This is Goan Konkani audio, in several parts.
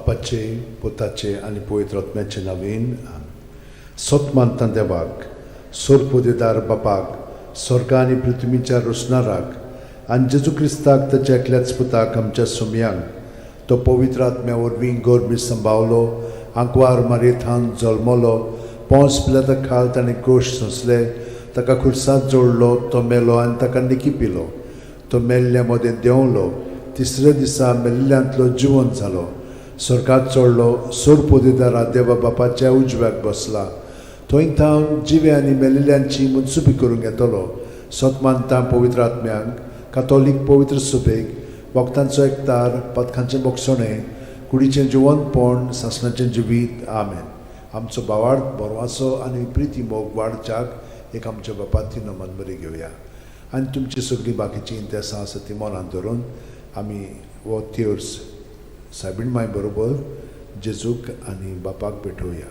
बापाचे, पुताचे आनी पवित्र आत्म्याचे नांवान. सत मानता देवाक, सोरपोदेदार बापाक, स्वर्गा आनी पृथ्वीच्या रोसणाराक, आनी जेजू क्रिस्ताक, ताच्या एकल्याच पुताक, आमच्या सोमयांक. तो पवित्र आत्म्या वरवीं गर्भी संभावलो, आंकवार मारयेथावन जल्मलो, पोंस पिलाता खाल ताणें कश्ट सोंसले, ताका खुर्सात जोडलो, तो मेलो आनी ताका निकी पिलो. तो मेल्ल्या मदें देंवलो, तिसऱ्या दिसा मेल्ल्यांतलो जिवन जालो, स्वर्गात चडलो, सोरपोदेदारा देवा बापाच्या उजव्याक बसला. थंय थावन जिवे आनी मेल्ल्यांची मनसुबी करूंक येतलो. सत मानता पवित्र आत्म्यांक, कातोलीक पवित्र सभेक, भक्तांचो एकतार, पथकांचें बोगसणें, कुडीचें जिवनपण, सासणाचें जिवीत. आमेन. आमचो भावार्थ, बरवासो आनी प्रिती मोग वाडच्याक एक आमच्या बापाती नमन बरी घेवया आनी तुमची सगळीं बाकीचीं इंतेसां आसा ती मनांत धरून आमी हो तेर्स सायबीण माय बरोबर जेजूक आनी बापाक भेटोवया.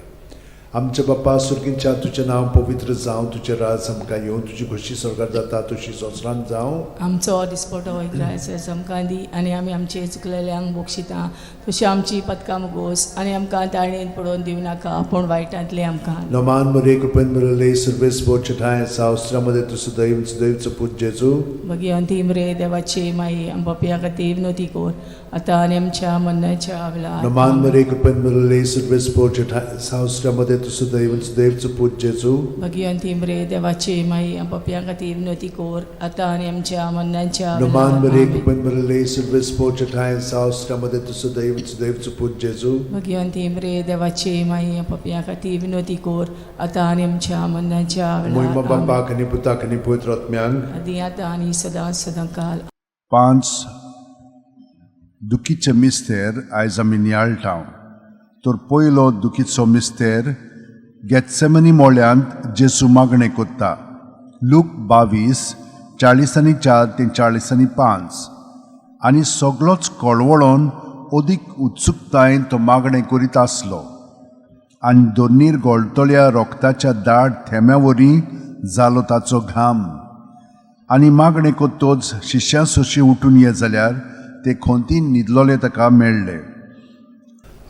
आमच्या बापा सुर्गींच्या, तुजें नांव पवित्र जावं, तुजें राज आमकां येवं, तुजी खोशी स्वर्गार जाता तशी संवसारांत जावं. आमचो दिसपटो इग्रायस आमकां दी आनी आमी आमचे चुकलेल्यांक बक्षिता तशी आमची पदकां मुगोस आनी आमकां ताळणेन पडोवन दिवं नाका, पूण वायटांतलें आमकां. नमान मरे, कृपेन भरले, सर्वेस्पर ठांय सावस्त्रामध्ये तूं सदैव सदैवचो पूत जेजू. भगिवंती मरे देवाची माई, आम पापयां खातीर विनवती कर, आतां आनी आमच्या मरणाच्या वेळार. नमान मरे, कृपेन भरले, सर्वेस्पर ठांय सावस्त्रामध्ये तूं सदैव सदैवचो पूत जेजू. भगिवंती मरे देवाची माई, आम पापयां खातीर विनवती कर, आतां आनी आमच्या मरणाच्या नमान वेळार. मरे, आमेन. कृपेन भरले, सर्वेस्पर ठांय सावस्त्रामध्ये तूं सदैव सदैवचो पूत जेजू. भगिवंती मरे देवाची माई, आम पापयां खातीर विनवती कर, आतां आनी आमच्या मरणाच्या मोहिमा वेळार. आमेन. बापाक आनी पुताक आनी पवित्र आत्म्यांक. आदी, आतां आनी सदां सदां काल. पांच दुखीचे मिस्तेर आयज आमी नियाळटा. तर पयलो दुखीचो मिस्तेर, गेत्सेमनी मोळ्यांत जेजू मागणें कोत्ता. लूक 22, 44 ते 45. आनी सगळोच कळवळोन अदीक उत्सुकतायेन तो मागणें करीत आसलो आनी दोनीर गोळटल्या रोगताच्या दाट थेंब्या वरी जालो ताचो घाम. आनी मागणें कोत्तोच शिश्यां सोशी उठून ये जाल्यार ते खोंतीन न्हिदलोले ताका मेळ्ळे.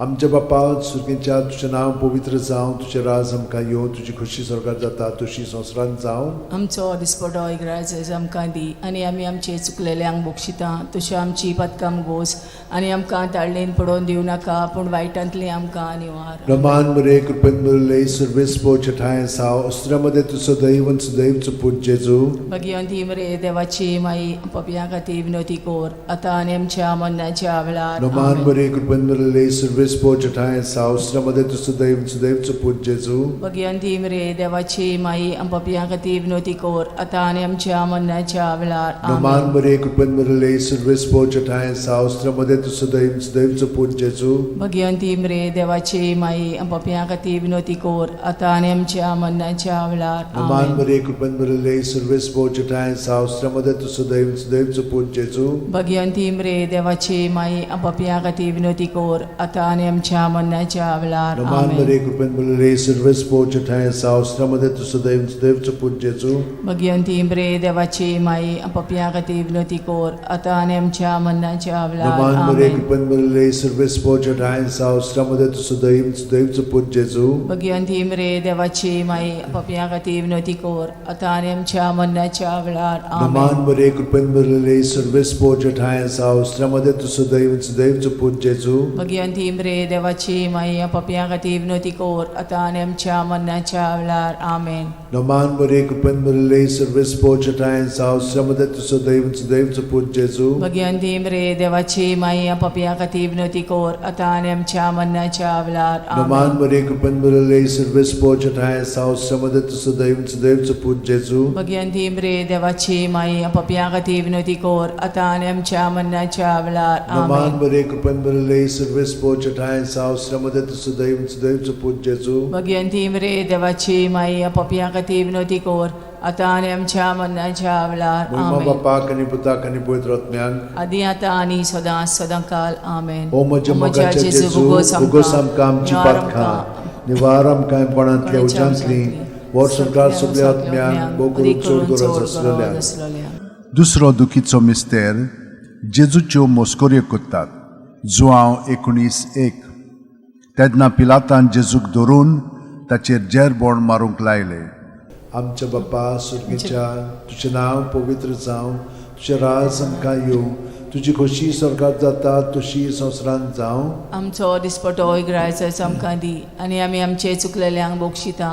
आमच्या बापा सुर्गींच्या, तुजें नांव पवित्र जावं, तुजें राज आमकां येवं, तुजी खोशी स्वर्गार जाता तशी संवसारांत जावं. आमचो दिसपटो इग्राज आमकां दी आनी आमी आमचे चुकलेल्यांक बक्षिता तशी आमची पदकां गोस आनी आमकां ताळणेन पडोवन दिवं नाका, पूण वायटांतलें आमकां निवार. रमान मरे, कृपेन भरले, सर्वेस्पर ठांय साव अस्त्रामध्ये तूं सदैव सदैवचो पूत जेजू. भगिवंती मरे देवाची माई, पापयां खातीर विनवती कर, आतां आनी आमच्या मरणाच्या वेळार. रमान आमेन. मरे, कृपेन भरले, सर्वेस्पर ठांय साव अस्त्रामध्ये तूं सदैव सदैवचो पूत जेजू. भगिवंती मरे देवाची माई, पापयां खातीर विनवती कर, आतां आनी आमच्या मरणाच्या वेळार. रमान आमेन. मरे, कृपेन भरले, सर्वेस्पर ठांय साव अस्त्रामध्ये तूं सदैव सदैवचो पूत जेजू. भगिवंती मरे देवाची माई, पापयां खातीर विनवती कर, आतां आनी आमच्या मरणाच्या वेळार. रमान आमेन. मरे, कृपेन भरले, सर्वेस्पर ठांय साव अस्त्रामध्ये तूं सदैव सदैवचो पूत जेजू. भगिवंती मरे देवाची माई, पापयां खातीर विनवती कर, आतां आनी आमच्या मरणाच्या वेळार. रमान आमेन. मरे, कृपेन भरले, सर्वेस्पर ठांय साव अस्त्रामध्ये तूं सदैव सदैवचो पूत जेजू. भगिवंती मरे देवाची माई, पापयां खातीर विनवती कर, आतां आनी आमच्या मरणाच्या वेळार. रमान मरे, आमेन. कृपेन भरले, सर्वेस्पर ठांय साव अस्त्रामध्ये तूं सदैव सदैवचो पूत जेजू. भगिवंती मरे देवाची माई, पापयां खातीर विनवती कर, आतां आनी आमच्या मरणाच्या वेळार. रमान आमेन. मरे, कृपेन भरले, सर्वेस्पर ठांय साव अस्त्रामध्ये तूं सदैव सदैवचो पूत जेजू. भगिवंती मरे देवाची माई, पापयां खातीर विनवती कर, आतां आनी आमच्या मरणाच्या वेळार. आमेन. रमान मरे, कृपेन भरले, सर्वेस्पर ठांय साव अस्त्रामध्ये तूं सदैव सदैवचो पूत जेजू. भगिवंती मरे देवाची माई, पापयां खातीर विनवती कर, आतां आनी आमच्या मरणाच्या वेळार. रमान आमेन. मरे, कृपेन भरले, सर्वेस्पर ठांय साव अस्त्रामध्ये तूं सदैव सदैवचो पूत जेजू. भगिवंती मरे देवाची माई, पापयां खातीर विनवती कर, आतां आनी आमच्या मरणाच्या वेळार. रमान आमेन. मरे, कृपेन भरले, सर्वेस्पर ठांय साव अस्त्रामध्ये तूं सदैव सदैवचो पूत जेजू. भगिवंती मरे देवाची माई, पापयां खातीर विनवती कर, आतां आनी आमच्या मरणाच्या वेळार. मोहिमा आमेन. बापाक आनी पुताक आनी पवित्र आत्म्याक. आदी, आतां आनी सदां सदां काल. आमेन. ओ म्हज्या मोगाच्या जेजू, भोगोस आमकां आमची पातकां, निवार आमकां कोणांतल्या उज्यांतली, वर्स संवसार सगल्या आत्म्यांक, भोव करून चड गरज आसलेल्या. दुसरो दुखीचो मिस्तेर, जेजूच्यो मोस्कोऱ्यो कोत्तात. जुआंव 19:1. तेन्ना पिलातान जेजूक धरून ताचेर जेरबोण मारूंक लायलें. आमच्या बापा सुर्गीच्या, तुजें नांव पवित्र जावं, तुजें राज आमकां येवं, तुजी खोशी स्वर्गात जाता तशी संवसारांत जावं. आमचो दिसपटो इग्रायचाचो आमकां दी आनी आमी आमचे चुकलेल्यांक बक्षिता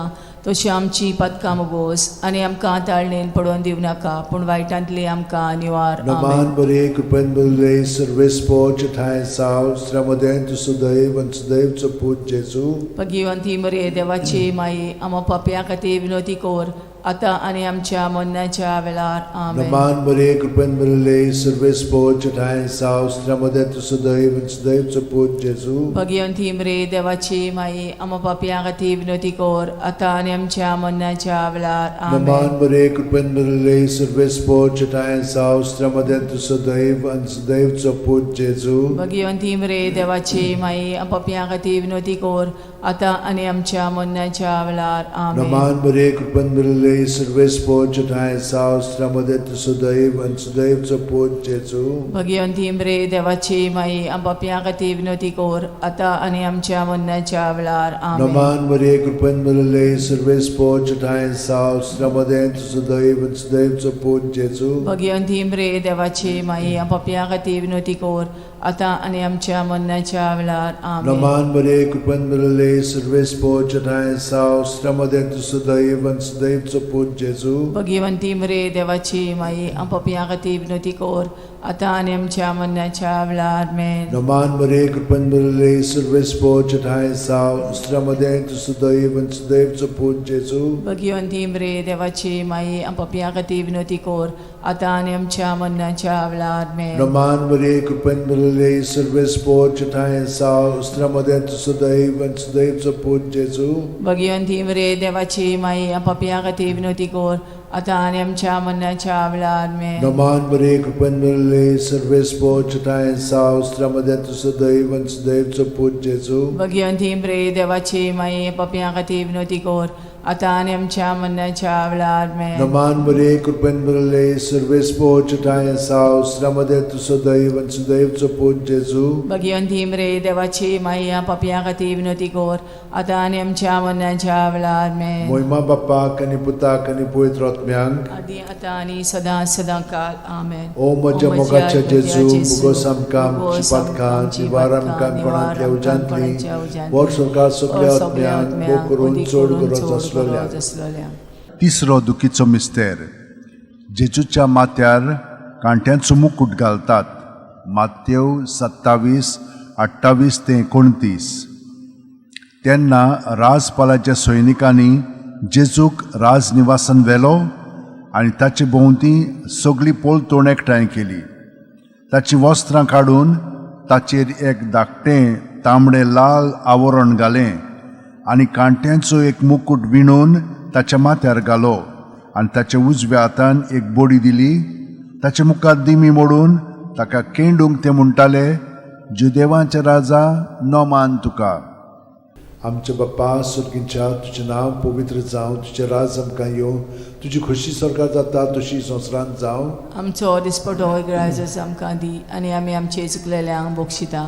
तशी आमची पदकां मोगोस आनी आमकां ताळणेन पडोवन दिवं नाका पूण वायटांतली आमकां निवार. आमेन. नमान बरे कृपेन बरले सर्वेस्पोच ठांय साव श्रमदें तूं सुदैव आनी सुदैवचो पूत जेजू. भगिवंती मरे देवाची माई, आमा पापया खातीर विनोती कर आतां आनी आमच्या मरणाच्या वेळार. आमेन. नमान बरे कृपेन बरले सर्वेस्पोच ठांय साव श्रमदें तूं सुदैव आनी सुदैवचो पूत जेजू. भगिवंती मरे देवाची माई, आमा पापया खातीर विनोती कर आतां आनी आमच्या मरणाच्या वेळार. आमेन. नमान बरे कृपेन बरले सर्वेस्पोच ठांय साव श्रमदें तूं सुदैव आनी सुदैवचो पूत जेजू. भगिवंती मरे देवाची माई, पापया खातीर विनोती कर आतां आनी आमच्या मरणाच्या वेळार. आमेन. नमान बरे कृपेन बरले सर्वेस्पोच ठांय साव श्रमदें तूं सुदैव आनी सुदैवचो पूत जेजू. भगिवंती मरे देवाची माई, पापया खातीर विनोती कर आतां आनी आमच्या मरणाच्या वेळार. आमेन. नमान मरे कृपेन भरले सर्वेस्पोच ठांय साव श्रमदें तूं सुदैव आनी सुदैवचो पूत जेजू. भगिवंती मरे देवाची माई, पापया खातीर विनोती कर आतां आनी आमच्या मरणाच्या वेळार. आमेन. नमान मरे कृपेन भरले सर्वेस्पोच ठांय साव श्रमदें तूं सुदैव आनी सुदैवचो पूत जेजू. भगिवंती मरे देवाची माई, पापया खातीर विनोती कर आतां आनी आमच्या मरणाच्या वेळार. आमेन. नमान मरे कृपेन भरले सर्वेस्पोच ठांय साव श्रमदें तूं सुदैव आनी सुदैवचो पूत जेजू. भगिवंती मरे देवाची माई, पापया खातीर विनोती कर आतां आनी आमच्या मरणाच्या वेळार. आमेन. नमान मरे कृपेन भरले सर्वेस्पोच ठांय साव श्रमदें तूं सुदैव आनी सुदैवचो पूत जेजू. भगिवंती मरे देवाची माई, पापया खातीर विनोती कर आतां आनी आमच्या मरणाच्या वेळार. आमेन. नमान मरे कृपेन भरले सर्वेस्पोच ठांय साव श्रमदें तूं सुदैव आनी सुदैवचो पूत जेजू. भगिवंती मरे देवाची माई, पापया खातीर विनोती कर आतां आनी आमच्या मरणाच्या वेळार. आमेन. नमान मरे कृपेन भरले सर्वेस्पोच ठांय साव श्रमदें तूं सुदैव आनी सुदैवचो पूत जेजू. भगिवंती मरे देवाची माई, पापया खातीर विनोती कर आतां आनी आमच्या मरणाच्या वेळार. आमेन. मोहिमा बाप्पाक आनी पुताक आनी पवित्र आत्म्यांक, आदी आतां आनी सदां सदां काल. आमेन. ओ म्हज्या मोगाच्या जेजू, मुगोस आमकां आमची पातकां निवार आमकां कोणांतल्या उज्यांतली, वर सरकार सगल्या आत्म्यांक भोग करून चड गरज आसलेल्या. आसलेल्या. तिसरो दुखीचो मिस्तेर. जेजूच्या माथ्यार कांट्यांचो मुकूट घालतात. मातेव 27:28 ते 29. तेन्ना राजपालाच्या सैनिकांनी जेजूक राजनिवासान व्हेलो आनी ताचे भोंवती सगळी पोलतोण एकठांय केली. ताचीं वस्त्रां काडून ताचेर एक धाकटें तांबडें लाल आवरण घालें आनी कांट्यांचो एक मुकूट विणून ताच्या माथ्यार घालो आनी ताच्या उजव्या हातान एक बडी दिली. ताचे मुखार दिमी मोडून ताका केंडूंक ते म्हणटाले, जुदेवांचे राजा, नोमान तुका. आमच्या बाप्पा सुर्गींच्या, तुजें नांव पवित्र जावं, तुजें राज आमकां येवं, तुजी खोशी स्वर्गात जाता तशी संवसारांत जावं. आमचो दिसपटो ग्रायजस आमकां दी आनी आमी आमचे चुकलेल्यांक बक्षिता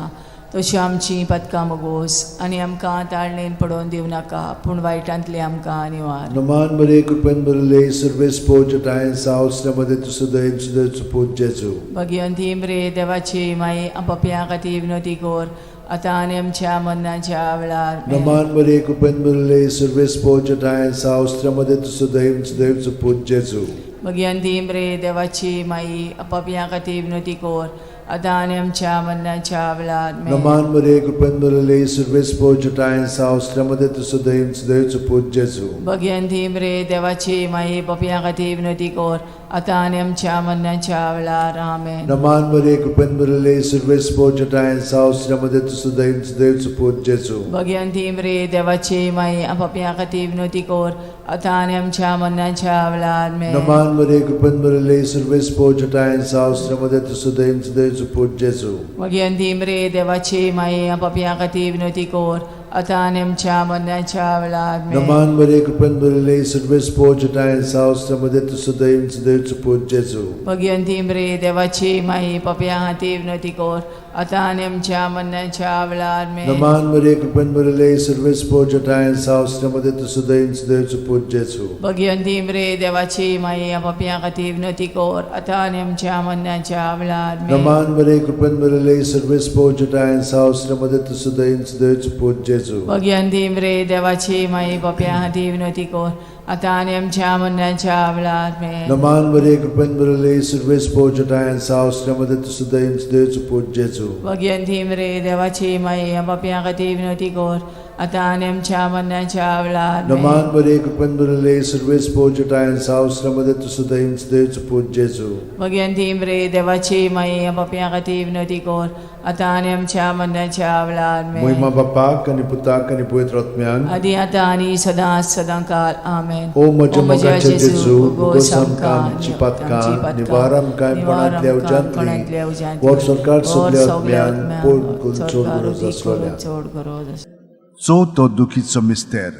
तशी आमची पदकां मोगोस आनी आमकां ताळणेन पडोवन दिवं नाका पूण वायटांतली आमकां निवार. नमान मरे कृपेन भरले सर्वेस्पोच ठांय साव श्रमदें तूं सुदैव सुदैवचो पूत जेजू. भगिवंती मरे देवाची माई, पापया खातीर विनोती कर आतां आनी आमच्या मरणाच्या वेळार. आमेन. नमान मरे कृपेन भरले सर्वेस्पोच ठांय साव श्रमदें तूं सुदैव सुदैवचो पूत जेजू. भगिवंती मरे देवाची माई, पापया खातीर विनोती कर आतां आनी आमच्या मरणाच्या वेळार. आमेन. नमान मरे कृपेन भरले सर्वेस्पोच ठांय साव श्रमदें तूं सुदैव सुदैवचो पूत जेजू. भगिवंती मरे देवाची माई, पापया खातीर विनोती कर आतां आनी आमच्या मरणाच्या वेळार. आमेन. नमान मरे कृपेन भरले सर्वेस्पोच ठांय साव श्रमदें तूं सुदैव सुदैवचो पूत जेजू. भगिवंती मरे देवाची माई, पापया खातीर विनोती कर आतां आनी आमच्या मरणाच्या वेळार. आमेन. नमान मरे कृपेन भरले सर्वेस्पोच ठांय साव श्रमदें तूं सुदैव सुदैवचो पूत जेजू. भगिवंती मरे देवाची माई, पापया खातीर विनोती कर आतां आनी आमच्या मरणाच्या वेळार आमेन. नमान मरे कृपेन भरिल्ले सर्वेस पोजटाय सावस मध्ये तूं सदैव सदैवचो पूत जेजू. भगिवंती मरे देवाची माई पापया खातीर विनवती कर आतां आनी आमच्या मरणाच्या वेळार आमेन. नमान मरे कृपेन भरिल्ले सर्वेस पोजटाय सावस मध्ये तूं सदैव सदैवचो पूत जेजू. भगिवंती मरे देवाची माई पापया खातीर विनवती कर आतां आनी आमच्या मरणाच्या वेळार आमेन. नमान मरे कृपेन भरिल्ले सर्वेस पोजटाय सावस मध्ये तूं सदैव सदैवचो पूत जेजू. भगिवंती मरे देवाची माई पापया खातीर विनवती कर आतां आनी आमच्या मरणाच्या वेळार आमेन. नमान मरे कृपेन भरिल्ले सर्वेस पोजटाय सावस मध्ये तूं सदैव सदैवचो पूत जेजू. भगिवंती मरे देवाची माई पापया खातीर विनवती कर आतां आनी आमच्या मरणाच्या वेळार आमेन. नमान मरे कृपेन भरिल्ले सर्वेस पोजटाय सावस मध्ये तूं सदैव सदैवचो पूत जेजू. भगिवंती मरे देवाची माई पापया खातीर विनवती कर आतां आनी आमच्या मरणाच्या वेळार आमेन. मोहिमा बापाक आनी पुताक आनी पवित्र आत्म्याक आदी आतां आनी सदां सदां काल आमेन. ओ म्हज्या मोगाचे जेजू, भोगोस आमकां आमची पातकां, निवार आमकां कोणांतल्या उज्यांतली, वर सरकार सगल्या आत्म्यान पोड करून चड गरज आसलोल्या. चड गरज आसलोल्या. चवथो दुखीचो मिस्तेर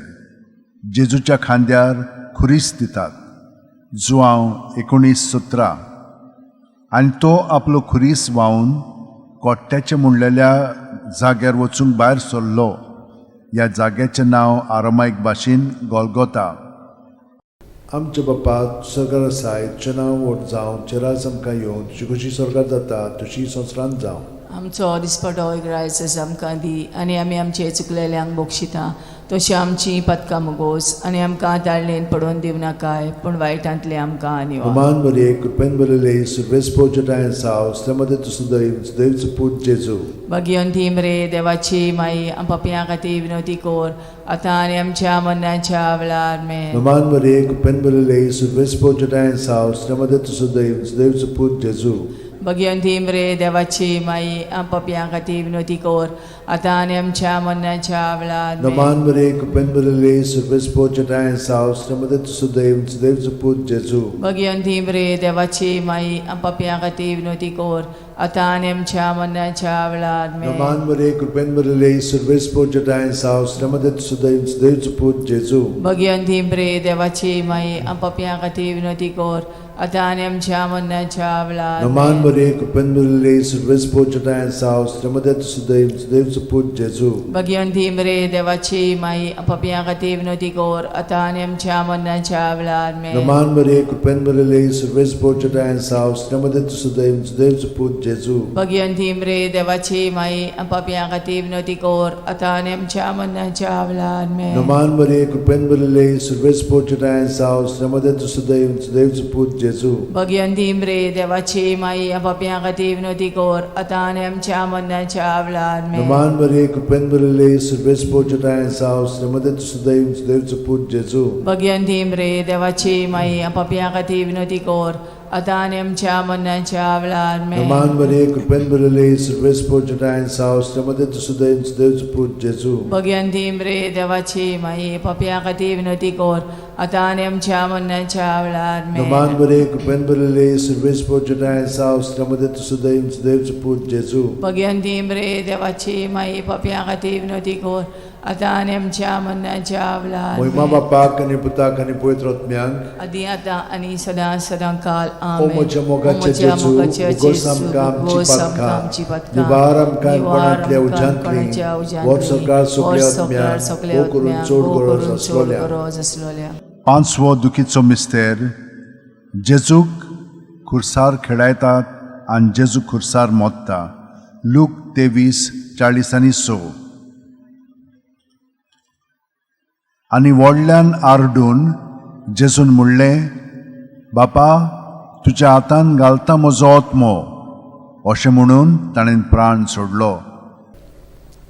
जेजूच्या खांद्यार खुरीस दितात, जुआंव 19:17. आनी तो आपलो खुरीस व्हांवन कोट्ट्याचे म्हणलेल्या जाग्यार वचूंक भायर सरलो. ह्या जाग्याचें नांव आरामायक भाशेन गोलगोता. आमच्या बापा सरकार आसाय, तुजें नांव व्हड जावं, तुजें राज आमकां येवं, तुजी खोशी स्वर्गात जाता तशी संवसारांत जावं. आमचो दिसपटो एक आमकां दी आनी आमी आमचे चुकलेल्यांक बक्षिता तशी आमची पदकां मुगोस आनी आमकां ताळणेन पडोवन दिवं नाकाय पूण वायटांतले आमकां निवार. नमान मरे कृपेन भरिल्ले सर्वेस पोजटाय सावस मध्ये तूं सदैव सदैवचो पूत जेजू. भगिवंती मरे देवाची माई पापयां खातीर विनवती कर आतां आनी आमच्या मरणाच्या वेळार आमेन. नमान मरे कृपेन भरिल्ले सर्वेस पोजटाय सावस मध्ये तूं सदैव सदैवचो पूत जेजू. भगिवंती मरे देवाची माई पापयां खातीर विनवती कर आतां आनी आमच्या मरणाच्या वेळार आमेन. नमान मरे कृपेन भरिल्ले सर्वेस पोजटाय सावस मध्ये तूं सदैव सदैवचो पूत जेजू. भगिवंती मरे देवाची माई पापयां खातीर विनवती कर आतां आनी आमच्या मरणाच्या वेळार आमेन. नमान मरे कृपेन भरिल्ले सर्वेस पोजटाय सावस मध्ये तूं सदैव सदैवचो पूत जेजू. भगिवंती मरे देवाची माई पापयां खातीर विनवती कर आतां आनी आमच्या मरणाच्या वेळार नमान आमेन. मरे कृपेन भरिल्ले सर्वेस पोजटाय सावस मध्ये तूं सदैव सदैवचो पूत जेजू. भगिवंती मरे देवाची माई पापयां खातीर विनवती कर आतां आनी आमच्या मरणाच्या वेळार आमेन. नमान मरे कृपेन भरिल्ले सर्वेस पोजटाय सावस मध्ये तूं सदैव सदैवचो पूत जेजू. भगिवंती मरे देवाची माई पापयां खातीर विनवती कर आतां आनी आमच्या मरणाच्या वेळार आमेन. नमान मरे कृपेन भरिल्ले सर्वेस पोजटाय सावस मध्ये तूं सदैव सदैवचो पूत जेजू. भगिवंती मरे देवाची माई पापयां खातीर विनवती कर आतां आनी आमच्या मरणाच्या वेळार आमेन. नमान मरे कृपेन भरिल्ले सर्वेस पोजटाय सावस मध्ये तूं सदैव सदैवचो पूत जेजू. भगिवंती मरे देवाची माई पापयां खातीर विनवती कर आतां आनी आमच्या मरणाच्या वेळार आमेन. नमान मरे कृपेन भरिल्ले सर्वेस पोजटाय सावस मध्ये तूं सदैव सदैवचो पूत जेजू. भगिवंती मरे देवाची माई पापयां खातीर विनवती कर आतां आनी आमच्या मरणाच्या वेळार आमेन. नमान मरे कृपेन भरिल्ले सर्वेस पोजटाय सावस मध्ये तूं सदैव सदैवचो पूत जेजू. भगिवंती मरे देवाची माई पापयां खातीर विनवती कर आतां आनी आमच्या मरणाच्या वेळार मोहिमा आमेन. बापाक आनी पुताक आनी पवित्र आत्म्याक आदी आतां आनी सदां सदां काल ओ आमेन. म्हज्या मोगाचे ओ म्हज्या जेजू, मोगाचे उगोस जेजू, आमकां आमची उगोस आमकां पातकां, आमची पातकां, निवार आमकां निवार कोणांतल्या आमकां उज्यांतली, कोणाच्या उज्यांतली, वर सरकार सगल्या वर सरकार आत्म्यांक, सगल्या भोव करून आत्म्यांक, चड भोव गरज करून चड आसलोल्या. गरज आसलोल्या. पांचवो दुखीचो मिस्तेर जेजूक खुर्सार खेळायतात आनी जेजू खुर्सार मोत्ता, लूक 23:46. आनी व्हडल्यान आरडून जेजून म्हणलें, बापा तुज्या हातान घालता म्हजो आत्मो. अशें म्हणून ताणें प्राण सोडलो.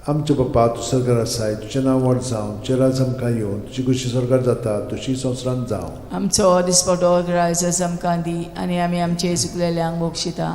आमच्या बापा तूं सरकार आसाय, तुजें नांव व्हड जावं, तुजें राज आमकां येवं, तुजी खोशी स्वर्गार जाता तशी संवसारांत जावं. आमचो दिसपटो ग्रायस आमकां दी आनी आमी आमचे चुकलेल्यांक बक्षिता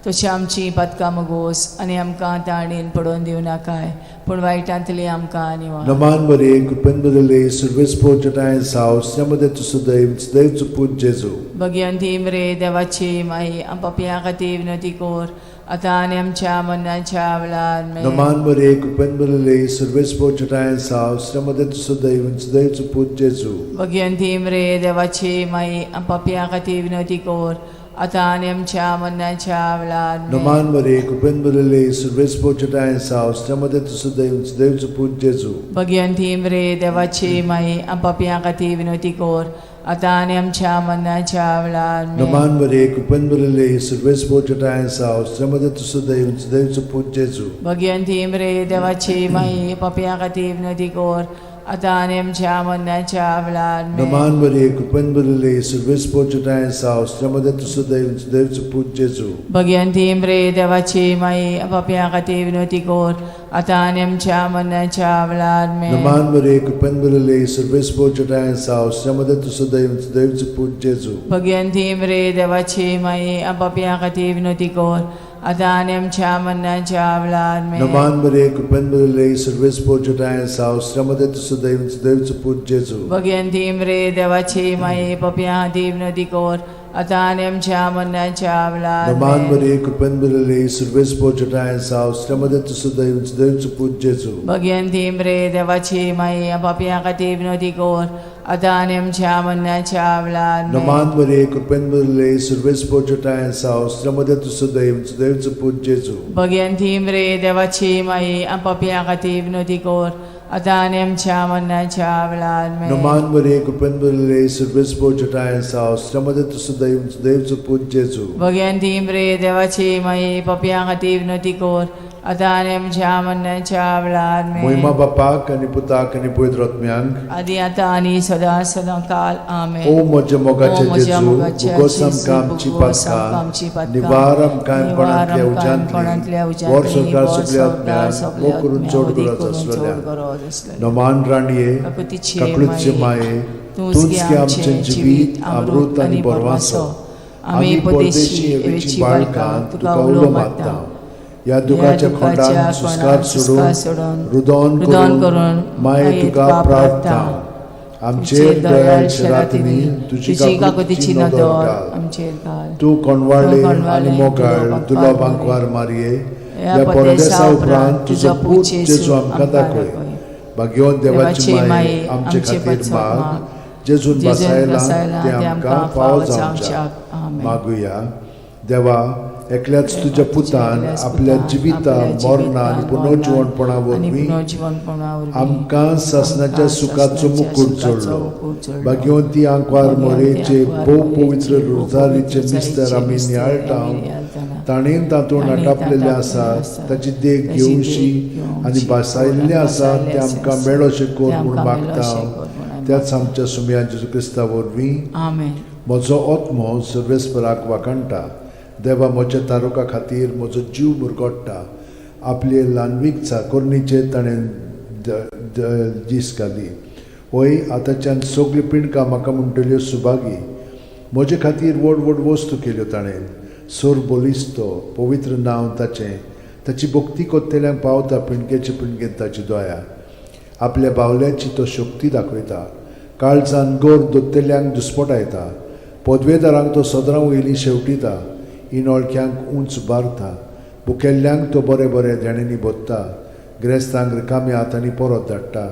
तशी आमची पातकां मुगोस आनी आमकां ताणेन पडोवन दिवं नाकाय पूण वायटांतली आमकां निवार. नमान मरिये, कृपेन भरिल्ले, सर्वेस्पर जटाय साव, स्नेमदे तूं सदैव, सदैव पूत जेजू. भगिवंती मरे देवाची माई, आम पापयां खातीर विनवती कर आतां आनी आमच्या मरणाच्या वेळार. आमेन. नमान मरिये, कृपेन भरिल्ले, सर्वेस्पर जटाय साव, स्नेमदे तूं सदैव, सदैव पूत जेजू. भगिवंती मरे देवाची माई, आम पापयां खातीर विनवती कर आतां आनी आमच्या मरणाच्या वेळार. आमेन. नमान मरिये, कृपेन भरिल्ले, सर्वेस्पर जटाय साव, स्नेमदे तूं सदैव, सदैव पूत जेजू. भगिवंती मरे देवाची माई, आम पापयां खातीर विनवती कर आतां आनी आमच्या मरणाच्या वेळार. आमेन. नमान मरिये, कृपेन भरिल्ले, सर्वेस्पर जटाय साव, स्नेमदे तूं सदैव, सदैव पूत जेजू. भगिवंती मरे देवाची माई, पापयां खातीर विनवती कर आतां आनी आमच्या मरणाच्या वेळार. आमेन. नमान मरिये, कृपेन भरिल्ले, सर्वेस्पर जटाय साव, स्नेमदे तूं सदैव, सदैव पूत जेजू. भगिवंती मरे देवाची माई, पापयां खातीर विनवती कर आतां आनी आमच्या मरणाच्या वेळार. आमेन. नमान मरिये, कृपेन भरिल्ले, सर्वेस्पर जटाय साव, स्नेमदे तूं सदैव, सदैव पूत जेजू. भगिवंती मरे देवाची माई, पापयां खातीर विनवती कर आतां आनी आमच्या मरणाच्या वेळार. आमेन. नमान मरिये, कृपेन भरिल्ले, सर्वेस्पर जटाय साव, स्नेमदे तूं सदैव, सदैव पूत जेजू. भगिवंती मरे देवाची माई, पापयां खातीर विनवती कर आतां आनी आमच्या मरणाच्या वेळार. नमान आमेन. मरिये, कृपेन भरिल्ले, सर्वेस्पर जटाय साव, स्नेमदे तूं सदैव, सदैव पूत जेजू. भगिवंती मरे देवाची माई, पापयां खातीर विनवती कर आतां आनी आमच्या मरणाच्या वेळार. आमेन. नमान मरिये, कृपेन भरिल्ले, सर्वेस्पर जटाय साव, स्नेमदे तूं सदैव, सदैव पूत जेजू. भगिवंती मरे देवाची माई, पापयां खातीर विनवती कर आतां आनी आमच्या मरणाच्या वेळार. आमेन. नमान मरिये, कृपेन भरिल्ले, सर्वेस्पर जटाय साव, स्नेमदे तूं सदैव, सदैव पूत जेजू. भगिवंती मरे देवाची माई, पापयां खातीर विनवती कर आतां आनी आमच्या मरणाच्या वेळार. आमेन. मोहिमा बापाक आनी पुताक आनी पवित्र आत्म्यांक, आदी आतां आनी सदां सदां काल. आमेन. ओ म्हज्या मोगाचे ओ म्हज्या जेजू, मोगाच्या भोगोस जेजू, आमकां आमची भोगोस आमकां आमची पातकां, पातकां, निवार आमकां निवार कोणांतल्या आमकां कोणांतल्या उज्यांतली, वर उज्यांतली, संवसार वर सगल्या संवसार आत्म्यांक, सगल्या मोग करून आत्म्यांक, चड मोग गरज करून चड आसलेल्या. गरज आसलेल्या. नमान राणये, काकुतीचे काकळूतचे माये, माये, तूंच तूंच गे गे आमचें आमचें जिवीत, अमृत आनी बरवासो. आमी परदेशी एवेची बाळकां तुका उलो मारता. ह्या दुखाच्या खोंडान सुस्कार सोडून, रुदोन रुदोन करून करून माये तुका प्रार्थना. आमचेर दयाळ शेरातिनी तुजी काकुतीची नदर घाल. आमचेर घाल. तूं कोणवाळे तूं कोणवाळे, आनी मोगाळ तुलो दुलो बांकवार बांकवार मारये, ह्या ह्या परदेसा परदेसा उपरांत उपरांत तुजो तुजो पूत पूत जेजू जेजू आमकां आमकां दाखय. दाखय. भाग्यवंत देवाची देवाची माये, माये, आमचे आमचे खातीर पचत माग, माग, जेजून जेजून बसायला बसायला ते आमकां फावो जावच्याक. आमेन. मागुया. देवा, एकल्याच तुज्या पुतान एकल्याच आपल्या पुतान जिविता आपल्या मरणा आनी जिवितान, पुनर्जिवणपणा आनी वरवीं पुनर्जिवणपणा वरवीं आमकां सासणाच्या आमकां सुखाचो सासणाच्या मुकूट सुखाचो जोडलो. मुकूट जोडलो. भाग्यवंती आंकवार भाग्यवंती मोरेचे आंकवार भोव मोरेचे पवित्र भोव रोजारीचे पवित्र मिस्तर रोजारीचे आमी मिस्तर नियाळटा, आमी नियाळटाना, ताणें तातूंत ताणें आटापलेलें तातूंत आसा आटापलेलें आसा, ताची देख ताची घेवशी देख घेवशी आनी भासायल्लें आसा भासायल्लें तें आसा, आमकां मेळोशें कर तें म्हूण आमकां मागता मेळोशें कर म्हूण आमी त्याच आमच्या सुमया जेजू क्रिस्ता वरवीं. आमेन. म्हजो आत्मो सर्वेस्पराक वाखाणटा, देवा म्हज्या तारुका खातीर म्हजो जीव मुरगोट्टा. आपले ल्हानवीक चाकोरणीचेर ताणें दीस घाली. वय, आतांच्यान सगळीं पिंडकां म्हाका म्हणटल्यो सुभागी. म्हजे खातीर व्हड व्हड वस्तू केल्यो ताणें. सोर बलिस्तो पवित्र नांव ताचें. ताची भक्ती कोत्तेल्यांक पावता पिंडकेचे पिंडकेन ताची दया. आपल्या बावल्याची तो शक्ती दाखयता, काळजान गोर दोत्तेल्यांक दुस्पटायता. पदवेदारांक तो सदरां वयली शेवटिता, इनोळख्यांक उंच बारता. भुकेल्ल्यांक तो बरें बरें देण्यांनी भोत्ता, ग्रेस्तांक रिकाम्या हातांनी परत धाडटा.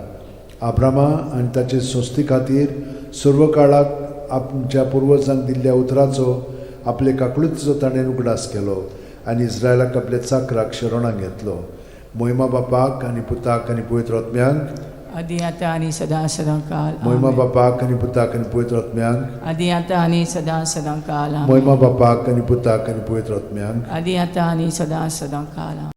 आब्रामा आनी ताचे संस्थे खातीर सर्व काळाक आमच्या पुर्वजांक दिल्ल्या उतराचो आपले काकळुतीचो ताणें उगडास केलो आनी इस्रायलाक आपल्या चाकराक शरणाक घेतलो. मोहिमा बापाक आनी पुताक आनी पवित्र आत्म्यांक, आदी आतां आनी सदां सदां काल. मोहिमा आमेन. बापाक आनी पुताक आनी पवित्र आत्म्यांक, आदी आतां आनी सदां सदां काल. आमेन. मोहिमा बापाक आनी पुताक आनी पवित्र आत्म्यांक, आदी आतां आनी सदां सदां काल. आमेन.